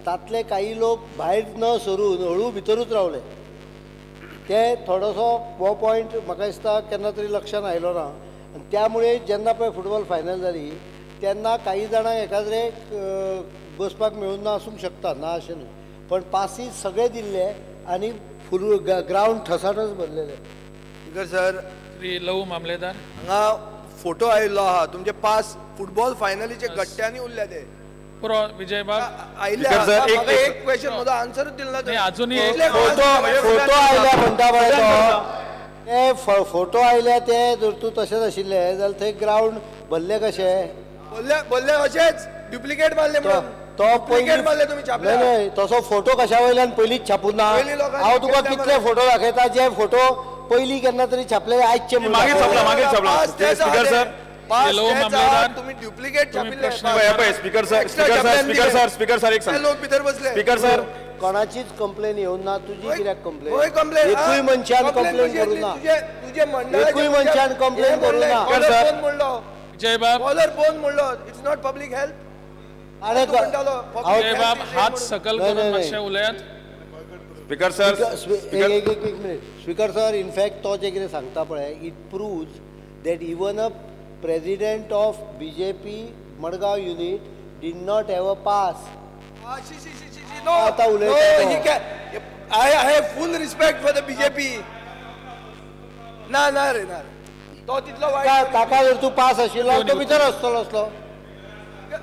तातले काही लोक भायर न सरून हळू भितरूच रावले. ते थोडोसो हो पॉयंट म्हाका दिसता केन्ना तरी लक्षान आयलो ना आनी त्यामुळे जेन्ना पळय फुटबॉल फायनल जाली तेन्ना काही जाणांक एकाद्रे बसपाक मेळून ना आसूंक शकता, ना अशें न्हय, पण पासीस सगळे दिल्ले आनी फुल ग्रावंड ठसाठस भरलेले. स्पीकर सर, श्री लवू मामलेदार, हांगा फोटो आयिल्लो आहा तुमचे पास फुटबॉल फायनलीचे गट्ट्यांनी उरल्या ते पुरो. विजय बाब आयिल्ले. एक क्वेश्चन म्हजो आन्सरूच दिलो ना. अजूनही फोटो आयल्या म्हणटा पळय ते फोटो आयल्या ते जर तूं तशेंच आशिल्ले जाल्यार थंय ग्रावंड भरले कशे? भरले अशेच डुप्लिकेट मारले म्हणून. तो पयलीं मारले तुमी छापले. न्हय तसो फोटो कशा वयल्यान पयलींच छापून ना. हांव तुका कितले फोटो दाखयता जे फोटो पयलीं केन्ना तरी छापले आयचे. मागीर छापला, मागीर छापला. स्पीकर सर, तुम्ही duplicate छापिल्ले. Speaker sir, speaker sir, speaker sir, speaker sir, एक सांग, लोक भितर बसले. स्पीकर सर, कोणाचीच कंप्लेन येवन ना. तुजी कित्याक कंप्लेन? एकूय मनशान कंप्लेन करूं ना. एकूय मनशान कंप्लेन करूं ना. विजय बाब, कॉलर फोन म्हणलो, it's not public health. Vijay बाब, हात सकल करून मातशें उलयात. स्पीकर सर, एक एक minute. Speaker sir, in fact तो जें कितें सांगता पळय, it proves that even a president of BJP Madgaon unit did not have a pass. No, I have full respect for the BJP. ना ना रे ना, तो तितलो वायट. ताका जर तूं पास आशिल्लो तो भितर आसतलो आसलो.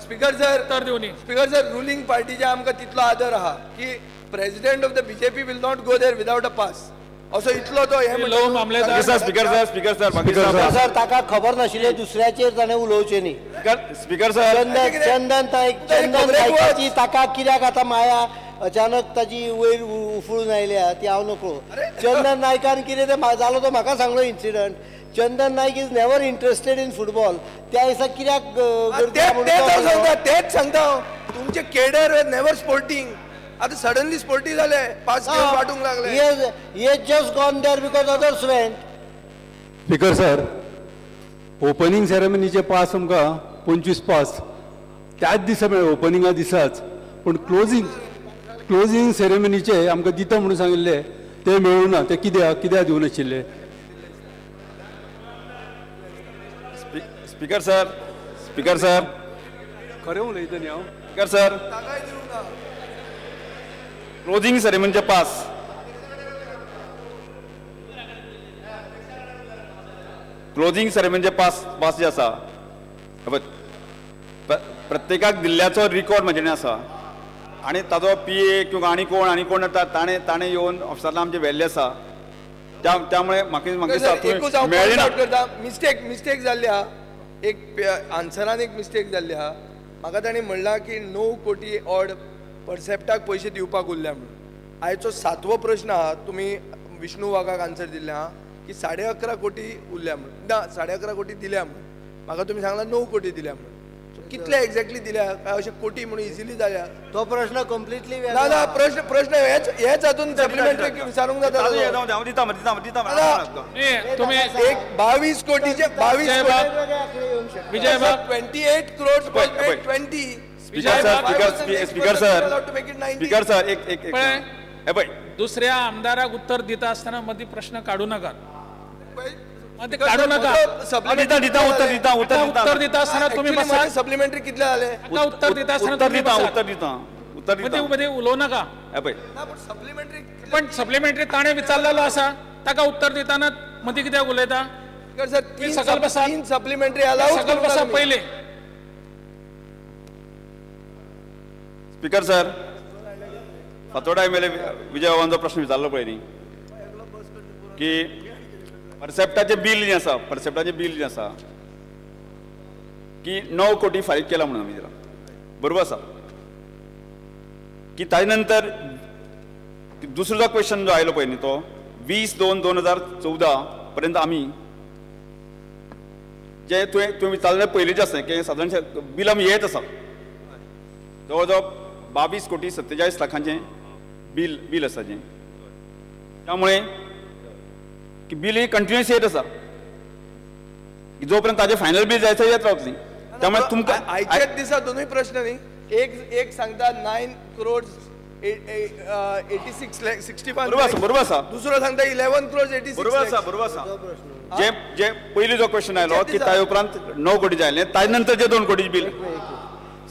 स्पीकर सर, उत्तर दिवनी. स्पीकर सर, रुलिंग पार्टीचे आमकां तितलो आदर आहा की president of the BJP will not go there without a pass. असो इतलो तो हे. Speaker sir, speaker sir, speaker sir, sir, ताका खबर नाशिल्लें दुसऱ्याचेर ताणें उलोवचें न्ही. स्पीकर सर, चंदन नायक, चंदन नायकाची ताका कित्याक आतां माया अचानक ताजी वयर उफळून आयल्या ती हांव नकळो. चंदन नायकान कितें तें जालो तो म्हाका सांगलो incident. Chandan Naik is never interested in football. त्या दिसा कित्याक? तेच सांगता, तुमचे केडर नेवर स्पोर्टींग, आता सडनली स्पोर्टी झाले, पाच गेम वाटूंक लागले. He has just gone there because others went. Speaker sir, opening सेरेमनीचे pass आमकां 25 पास त्याच दिसा मेळ्ळे, ओपनिंगा दिसाच. पूण क्लोजींग सेरेमनीचे आमकां दिता म्हणून सांगिल्ले ते मेळूं ना. ते कित्याक कित्याक दिवं नाशिल्ले? स्पीकर सर, स्पीकर सर, खरें उलयता न्ही हांव. स्पीकर सर, क्लोजिंग सेरेमनीचे पास क्लोजिंग सेरेमनीचे पास पास जे आसा प्रत्येकाक दिल्ल्याचो रिकॉर्ड म्हजे कडेन आसा आनी ताजो पी ए किंवा आनी कोण आनी कोण ताणें ताणें येवन ऑफिसरान आमचे व्हेल्ले आसा. त्यामुळे म्हाका मेळ्ळें ना. मिस्टेक मिस्टेक जाल्ली आहा, एक आन्सरान एक मिस्टेक जाल्ली आहा. म्हाका ताणें म्हणलां की 9 कोटी ऑड परसेप्टाक पयशे दिवपाक उरल्या म्हणून. आयचो 7वो प्रश्न आहा, तुमी विष्णू वाघाक आन्सर दिल्ले आहा की 11.5 कोटी उरल्या म्हणून, ना 11.5 कोटी दिल्या म्हणून. म्हाका तुमी सांगला 9 कोटी दिल्या म्हणून. कितले एक्झॅक्टली दिल्या काय अशें कोटी म्हणून इजिली जाल्या? तो प्रश्न कंप्लिटली ना ना, प्रश्न प्रश्न हेच हेच हातून सप्लिमेंटरी विचारूंक जाता. तुमी एक 22 कोटीचे 22 Vijay 28 crore 20. Speaker sir, speaker sir, speaker sir, एक एक एक दुसऱ्या आमदाराक उत्तर दिता आसतना मदीं प्रश्न काडू नाका. काडू नका. दिता दिता उत्तर दिता उत्तर उत्तर दिता आसतना तुमी बसात. सप्लिमेंटरी कितले जाले? उत्तर दिता आसतना उत्तर दिता उत्तर दिता उत्तर दिता मदीं मदीं उलोवं नाका. सप्लिमेंटरी पण सप्लिमेंटरी ताणें विचारलेलो आसा ताका उत्तर दितना मदीं कित्याक उलयता? सर, सकल बसा. 3 सप्लिमेंटरी अलाउड. सकल बसा पयलीं. Speaker sir, Fatorda M L A Vijay बाबांचो प्रश्न विचारलो पळय न्ही की परसेप्टाचें बील जें आसा, परसेप्टाचें बील जें आसा की 9 कोटी फारीक केला म्हणून आमी दिला, बरोबर आसा. की ताजे नंतर दुसरो जो क्वेश्चन जो आयलो पळय न्ही तो 20/2/2014 पर्यंत आमी जे तुवें तुवें विचारलें पयलींचें आसा की सादारण बील आमी येत आसा जवळ जवळ 22 कोटी 47 लाखांचें बील बील आसा जें, त्यामुळे की बील ही कंटिन्युअस येत आसा जो पर्यंत ताजें फायनल बील जायत येत रावतली. त्यामुळे तुमकां आयच्याच दिसा दोनूय प्रश्न न्ही. एक एक सांगता 9 crores 86 lakh 61. बरोबर आसा, बरोबर आसा. दुसरो सांगता 11 crores 86. बरोबर आसा, बरोबर आसा. जे जे पयलीं जो क्वेश्चन आयलो की ताजे उपरांत 9 कोटी जाले, ताजे नंतर जे 2 कोटी बिल.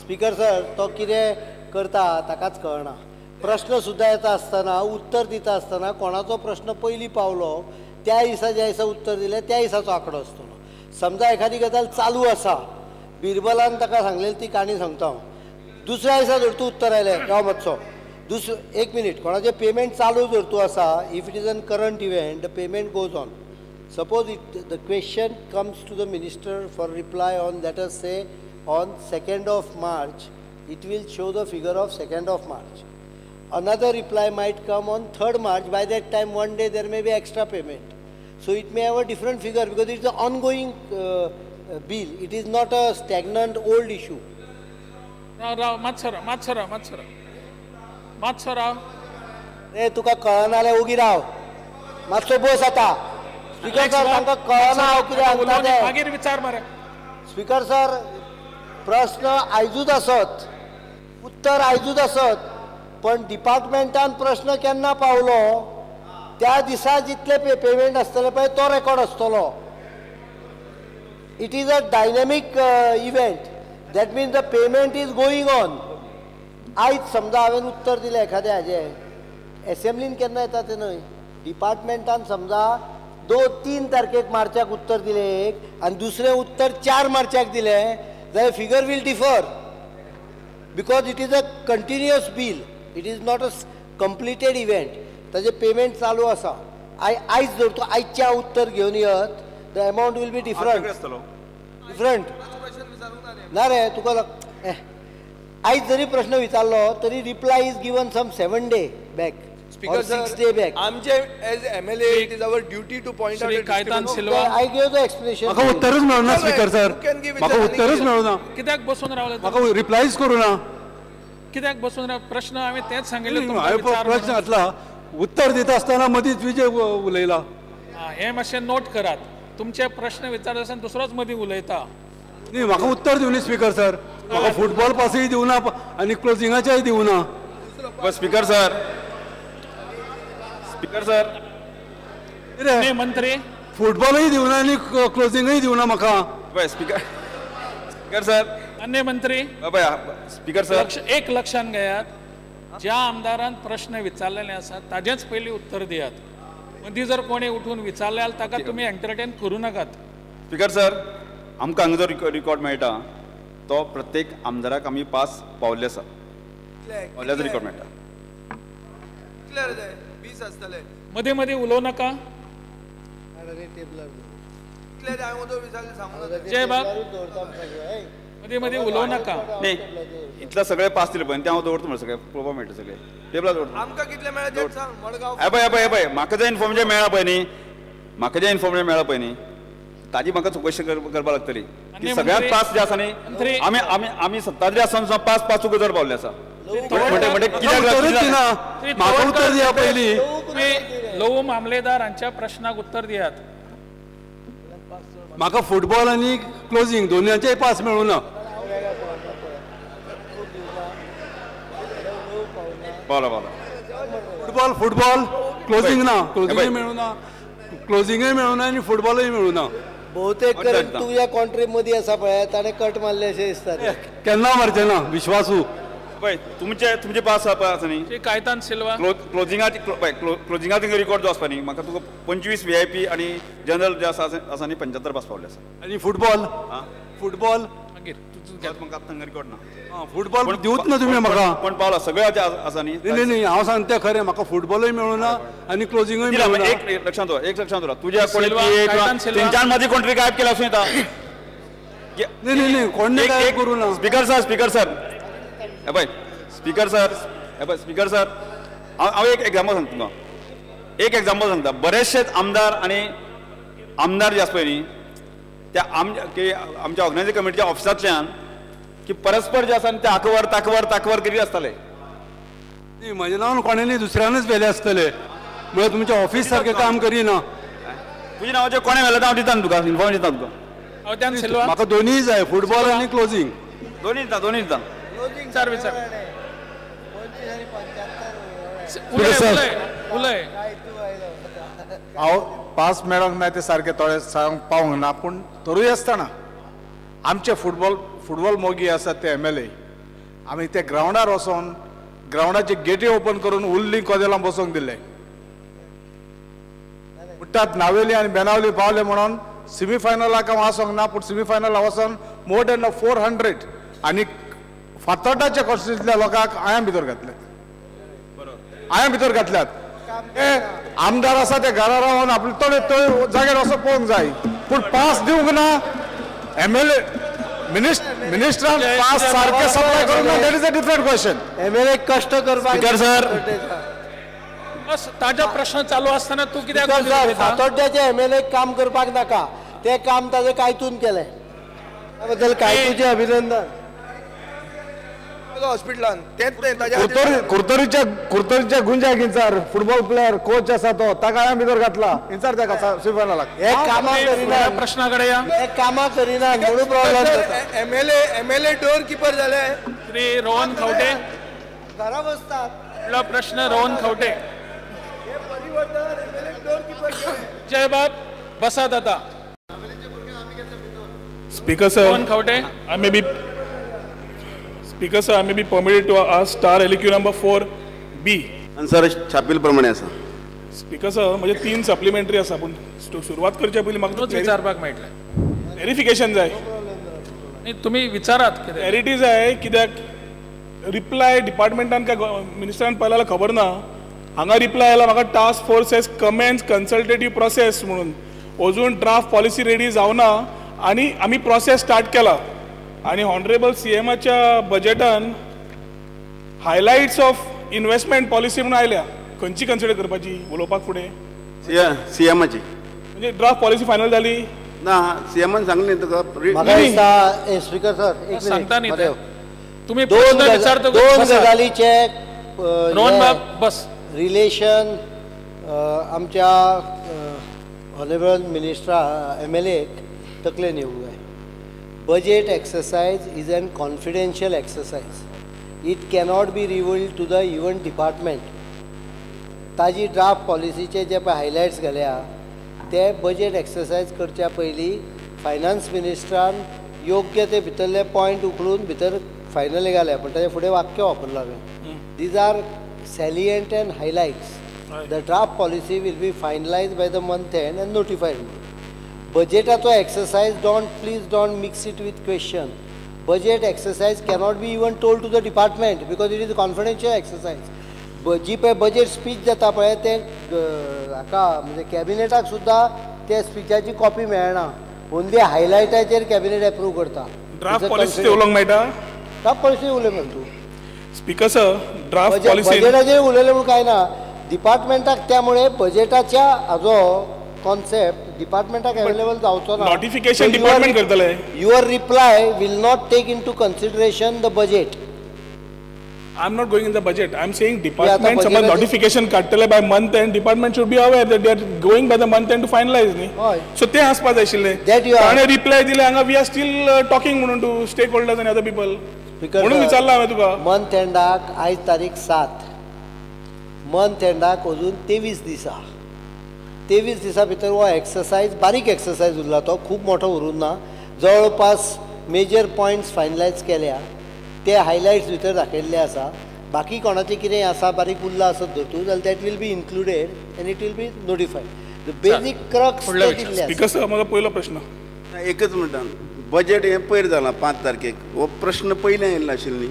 स्पीकर सर, तो कितें करता ताकाच कळना. प्रश्न सुद्दां येता आसतना, उत्तर दिता आसतना कोणाचो प्रश्न पयलीं पावलो त्या दिसा, ज्या दिसा उत्तर दिलें त्या दिसाचो आंकडो आसतलो. समजा एखादी गजाल चालू आसा, बिरबलान ताका सांगलेली ती काणी सांगता हांव. दुसऱ्या दिसा जर तूं उत्तर आयलें, राव मातसो, दुसरो एक मिनीट, कोणाचें पेमेंट चालू जर तूं आसा, if it is an current event the payment goes on. Suppose it the question comes to the minister for reply on, let us say on 2nd of March, it will show the figure of 2nd of March. Another reply might come on 3rd March. By that time, one day there may be extra payment. So it may have a different figure because it's an ongoing bill. It is not a stagnant old issue. Rao, मातसो मातसो मातसो मातसो राव. रे तुका कळना जाल्यार ओगी राव, मातसो बस आतां. स्पीकर सर, तांकां कळना हांव कितें सांगता तें. मागीर विचार मरे. स्पीकर सर, प्रश्न आयजूच आसत, उत्तर आयजूच आसत, पण डिपार्टमेंटान प्रश्न केन्ना पावलो त्या दिसा जितले पेमेंट आसतलें पळय तो रेकॉर्ड आसतलो. It is a dynamic event. That means the payment is going on. आयज समजा हांवें उत्तर दिलें एखाद्या हाजें, एसेंब्लीन केन्ना येता तें न्हय, डिपार्टमेंटान समजा 2-3 तारखेक मार्चाक उत्तर दिलें एक, आनी दुसरें उत्तर 4 मार्चाक दिलें जाल्यार figure will differ because it is a continuous bill. It is not a completed event. ताजें पेमेंट चालू आसा. आयज जर तूं आयच्या उत्तर घेवन येत, the amount will be different. Different ना रे तुका. आयज जरी प्रश्न विचारलो तरी reply is given some 7 day back. Speaker sir, 6 day back. आमचे as MLA it is our duty to point out. Caitan Silva, I give the explanation. म्हाका उत्तरच मेळना स्पीकर सर, म्हाका उत्तरच मेळना. कित्याक बसून रावले? म्हाका रिप्लायच करूं ना. कित्याक बसून राव? प्रश्न हांवें तेच सांगिल्लें. हांवें प्रश्न घातला, उत्तर दिता आसतना मदींच विजय उलयला. हें मातशें नोट करात. तुमचे प्रश्न विचारता आसतना दुसरोच मदीं उलयता. न्ही, म्हाका उत्तर दिवनी स्पीकर सर. म्हाका फुटबॉल पासूय दिवना आनी क्लोजिंगाचेय दिवना. स्पीकर सर, स्पीकर सर, मंत्री फुटबॉलूय दिवना आनी क्लोजिंगूय दिवना म्हाका. स्पीकर, स्पीकर सर, अन्य मंत्री, स्पीकर सर, एक लक्षांत घेयात, ज्या आमदारान प्रश्न विचारलेले आसा ताजेंच पयलीं उत्तर दियात. मदीं जर कोणी उठून विचारले जाल्यार ताका तुमी एंटरटेन करूं नाकात. स्पीकर सर, आमकां हांगा जो रिकॉर्ड मेळटा तो प्रत्येक आमदाराक आमी पास पावल्ले आसा, पावल्याचो रिकॉर्ड मेळटा. मदीं मदीं उलोवं नाका. जय बाब, मदीं मदीं उलोवं नाका. न्ही, इतले सगळे पास दिले पळय ते हांव दवरता म्हणून सगळे पळोवपाक मेळटा, सगळे टेबलार दवरता. आमकां कितले मेळ्ळा तें सांग. मडगांव हे पळय, हे पळय, म्हाका जें इन्फॉर्मेशन मेळ्ळां पळय न्ही, म्हाका जें इन्फॉर्मेशन मेळ्ळां पळय न्ही, ताजी म्हाका चवकशी करपाक लागतली की सगळ्यांत पास जे आसा न्ही, आमी आमी आमी सत्ताधरी आसतना सुद्दां पास पासूक जर पावले आसा. म्हाका उत्तर दिया पयलीं. लवू मामलेदार हांच्या प्रश्नाक उत्तर दियात. म्हाका फुटबॉल आनी क्लोजिंग दोनूय पास मेळूं ना. पावला पावला. फुटबॉल, फुटबॉल क्लोजिंग ना, क्लोजिंगूय मेळूं ना, क्लोजिंगूय मेळूं ना आनी फुटबॉलूय मेळूं ना. बहुतेक करून तुज्या कॉन्ट्री मदीं आसा पळय ताणें कट मारले अशें दिसता. केन्ना मारचें ना विश्वासू. पळय तुमचे तुमचे पास आसा न्ही, कायतान सिल्वा, क्लोजिंगाचे क्लोजिंगाचे रिकॉर्ड जो आसता न्ही, म्हाका तुका 25 VIP आनी जनरल जे आसा आसा न्ही 75 पास पावले आसा. आनी फुटबॉल, फुटबॉल मागीर म्हाका आतां रिकॉर्ड ना. फुटबॉल दिवत ना तुमी म्हाका, पण पावला सगळ्याचे आसा न्ही. न्ही न्ही, हांव सांगता खरें, म्हाका फुटबॉलूय मेळूं ना आनी क्लोजिंगूय मेळूं ना. एक लक्षांत दवर, एक लक्षांत दवर, तुज्या कोणी तेंच्यान मदीं कोण तरी गायब केला आसूं येता. न्ही न्ही न्ही, कोण गायब करूं ना. स्पीकर सर, स्पीकर सर, हे पळय स्पीकर सर, हे पळय स्पीकर सर, हांव एक एग्जाम्पल सांगता तुमकां, एक एग्जाम्पल सांगता. बरेचशेच आमदार आनी आमदार जे आसा पळय न्ही, त्या आमच्या ऑर्गनायझिंग कमिटीच्या ऑफिसांतल्यान की परस्पर जे आसा ते आकवर ताकवर ताकवर करीत आसताले. न्ही, म्हज्या नांवान कोणें न्ही, दुसऱ्यानूच व्हेले आसतले. म्हळ्यार तुमच्या ऑफिस सारकें काम करिना. तुज्या नांवाचें कोणें व्हेलें हांव दिता तुका इन्फॉर्मेशन दिता तुका. म्हाका दोनूय जाय, फुटबॉल आनी क्लोजिंग. दोनूय दिता, दोनूय दिता. क्लोजिंग विचार विचार. उलय. हांव पास मेळोंक ना ते सारके थोडे सांग पावंक ना, पूण तरूय आसतना आमचे फुटबॉल मोगी आसात ते MLA, आमी ते ग्रावंडार वचोन ग्रावंडाचे गेटी ओपन करून उरली कदेलां बसोवंक दिले. म्हणटात नावेली आनी बेनावली पावले म्हणून सेमी फायनलाक हांव आसोंक ना, पूण सेमी फायनलाक वचोन मोर दॅन 400 आनी फातोर्डाच्या कॉन्स्टिट्युन्सीतल्या लोकांक आयां भितर घातले, आयां भितर घातल्यात. हे आमदार आसा ते घरा रावन आपले थोडे थंय जाग्यार वचोन पळोवंक जाय, पूण पास दिवंक ना. MLA मिनिस्टरान पास सारके सप्लाय करूंक ना, that is a different question. MLA कश्ट करपाक. स्पीकर सर, बस ताजो प्रश्न चालू आसतना तूं कित्याक फातोड्ड्याचे MLA काम करपाक नाका, ते काम ताजें कायतून केलें, त्या बद्दल कायतूचें अभिनंदन. हॉस्पिटलान तेच कुर्तोरीच्या कुर्तोरीच्या गुंजाक इंचार फुटबॉल प्लेयर कोच आसा तो, ताका हांवें भितर घातला इंचार ताका सेमीफायनलाक. हे कामां करिना, प्रश्ना कडेन या, हे कामां करिना म्हणून प्रॉब्लेम जाता. MLA door keeper जाले. श्री रोहन खवटे घरा बसतात. फुडलो प्रश्न रोहन खवटे. जय बाब बसात आता. Speaker sir, Rohan Khaunte. I may be Speaker sir, I may be permitted to ask star LQ number 4B. Answer छापील प्रमाणे आसा. स्पीकर सर, म्हणजे 3 सप्लिमेंटरी आसा, पूण सुरवात करच्या पयलीं म्हाका विचारपाक मेळटलें, क्लॅरिफिकेशन जाय. न्ही तुमी विचारात कितें क्लॅरिटी जाय, कित्याक रिप्लाय डिपार्टमेंटान काय मिनिस्टरान पळयला जाल्यार खबर ना. हांगा रिप्लाय आयला म्हाका task force has commence consultative process म्हणून, अजून ड्राफ्ट पॉलिसी रेडी जावना आनी आमी प्रोसेस स्टार्ट केला. आनी honourable CMच्या बजेटान highlights of investment policy म्हणून आयल्या, खंयची कन्सिडर करपाची उलोवपाक फुडें? CMची म्हणजे ड्राफ्ट पॉलिसी फायनल जाली ना? CMन सांगलें तुका. म्हाका दिसता स्पीकर सर एक सांगता न्ही तुमी दोन गजालीचे रोहन बाब बस रिलेशन आमच्या ऑनरेबल मिनिस्टरा MLA तकलेन येवंक जाय. Budget exercise is an confidential exercise. It cannot be revealed to the even department. ताजी ड्राफ्ट पॉलिसीचे जे पळय हायलायट्स घाल्या ते बजेट एक्सरसायज करच्या पयलीं फायनान्स मिनिस्टरान योग्य ते भितरले पॉयंट उखलून भितर फायनली घाल्या, पण ताजे फुडें वाक्य वापरलां हांवें, these are salient and highlights. The draft policy will be finalise by the month end and notified. बजेटाचो exercise don't please don't mix it with question. Budget exercise cannot be even told to the department because it is confidential exercise. जी पळय budget speech जाता पळय तें हाका म्हणजे कॅबिनेटाक सुद्दां त्या स्पिचाची copy मेळना, ओन्ली हायलायटाचेर कॅबिनेट एप्रूव करता. ड्राफ्ट पॉलिसी उलोवंक मेळटा? ड्राफ्ट पॉलिसी उलय मरे तूं. स्पीकर सर, ड्राफ्ट पॉलिसी बजेटाचेर उलयलें म्हणून कांय ना, डिपार्टमेंटाक त्यामुळे बजेटाच्या हाजो कॉन्सेप्ट डिपार्टमेंटाक अवेलेबल जावचो ना. नोटिफिकेशन डिपार्टमेंट करतले. Your reply will not take into consideration the budget. I am not going in the budget. I am saying department समज नोटिफिकेशन काडटले by month end, department should be aware that they are going by the month end to finalise न्ही. So तें आसपा जाय आशिल्लें. ताणें reply दिले हांगा we are still talking म्हणून टू स्टेक होल्डर्स आनी अदर पिपल म्हणून विचारलां हांवें तुका. मंथ एंडाक आयज तारीख 7, मंथ एंडाक अजून 23 दिसा, 23 दिसां भितर हो एक्सरसायज बारीक एक्सरसायज उरला, तो खूब मोठो उरूंक ना. जवळपास मेजर पॉयंट्स फायनलायज केल्या, ते हायलायट्स भितर दाखयल्ले आसा. बाकी कोणाचें कितें आसा बारीक उरलां आसत धर तूं जाल्यार that will be included and it will be notified. The basic crux. Speaker sir, म्हजो पयलो प्रश्न एकच म्हणटा, बजेट हें पयर जालां 5 तारखेक, हो प्रश्न पयलीं आयिल्लो आशिल्लो न्ही.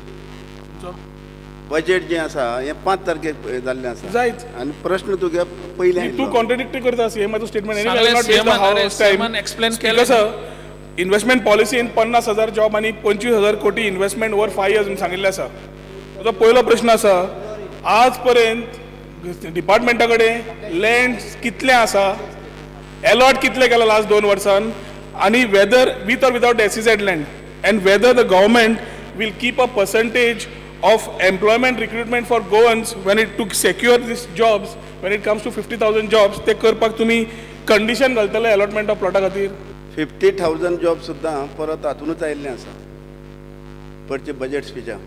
बजेट जें आसा हें 5 तारखेक जाल्लें आसा जायत, आनी प्रश्न तुगे पयलीं. तूं कॉन्ट्रडिक्टरी करता सीएमाचो स्टेटमेंट. एक्सप्लेन केलें सर. इन्वेस्टमेंट पॉलिसीन 50,000 जॉब आनी 25,000 कोटी इन्वेस्टमेंट ओवर 5 इयर्स सांगिल्लें आसा. म्हजो पयलो प्रश्न आसा, आज पर्यंत डिपार्टमेंटा कडेन लँड कितलें आसा, एलॉट कितलें केलां लास्ट 2 वर्सान, आनी whether with or without SEZ land, and whether the government will keep a percentage of employment recruitment for Goans when it to secure these jobs, when it comes to 50,000 jobs, ते करपाक तुमी condition घालतले allotment of प्लॉटा खातीर? 50,000 job सुद्दां परत हातूनच आयिल्लें आसा परचे budget स्पिचा.